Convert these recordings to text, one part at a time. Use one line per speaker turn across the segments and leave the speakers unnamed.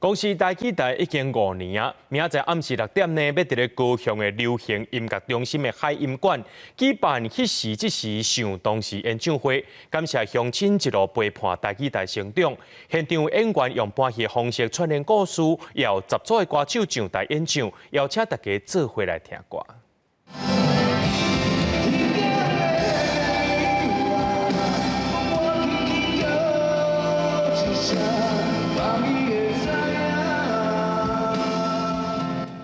公視台語台已經5年啊，明仔載暗時6點呢，欲佇咧高雄的流行音樂中心的海音館舉辦彼時這時想當時演唱會，感謝鄉親一路陪伴台語台成長。現場演員用搬戲方式串聯故事，也有10組的歌手上台演唱，邀請大家做伙來聽歌。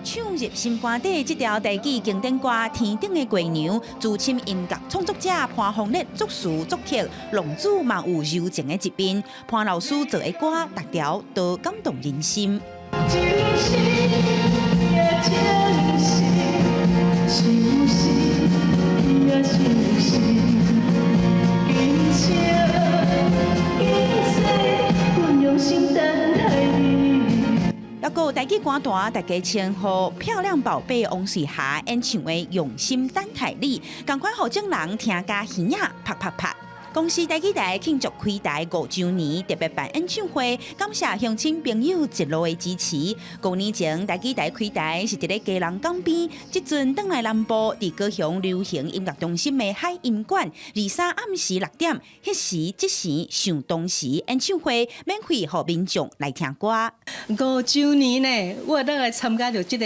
唱入心肝底，這條台語經典歌《天頂的月娘》，資深音樂創作者潘鳳烈作詞作曲，龍子嘛有柔情的一面。潘老師做的歌，逐條都感動人心。抑閣有台語歌壇，大家稱呼漂亮寶貝王瑞霞演唱的《用心等待你》，仝款予眾人聽甲耳仔啪啪啪。公視台語台慶祝開台5週年，特別辦演唱會，感謝鄉親朋友一路的支持。5年前台語台開台是佇咧基隆港邊，這陣轉來南部，佇高雄流行音樂中心的海音館，23暗時6點，彼時這時想當時演唱會，免費予民眾來聽歌。
5週年呢，我會當來參加著這個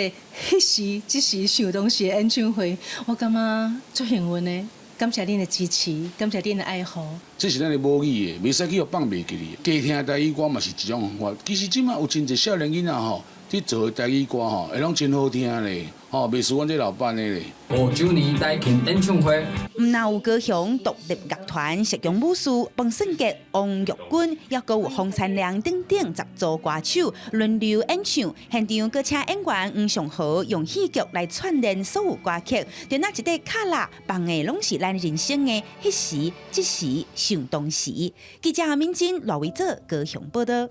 彼時這時想當時的演唱會，我感覺足幸運的。感謝恁的支持，感謝恁的愛護。
這是咱的母語的，袂使去予放袂記哩。加聽台語歌嘛是一種方法。其實這馬有真濟少年囡仔吼，佇做的台語歌吼，會攏真好聽咧，吼，袂輸阮這老版的咧。
5週年台慶演唱會。
毋但有高雄獨立樂團石強武士、彭勝傑、王玉君，抑閣有洪參良等等10組歌手輪流演唱。現場閣請演員黃尚豪用戲劇來串聯所有歌曲，就若一塊卡拉放的攏是咱人生的彼時、這時、想當時。記者敏珍、羅維哲高雄報道。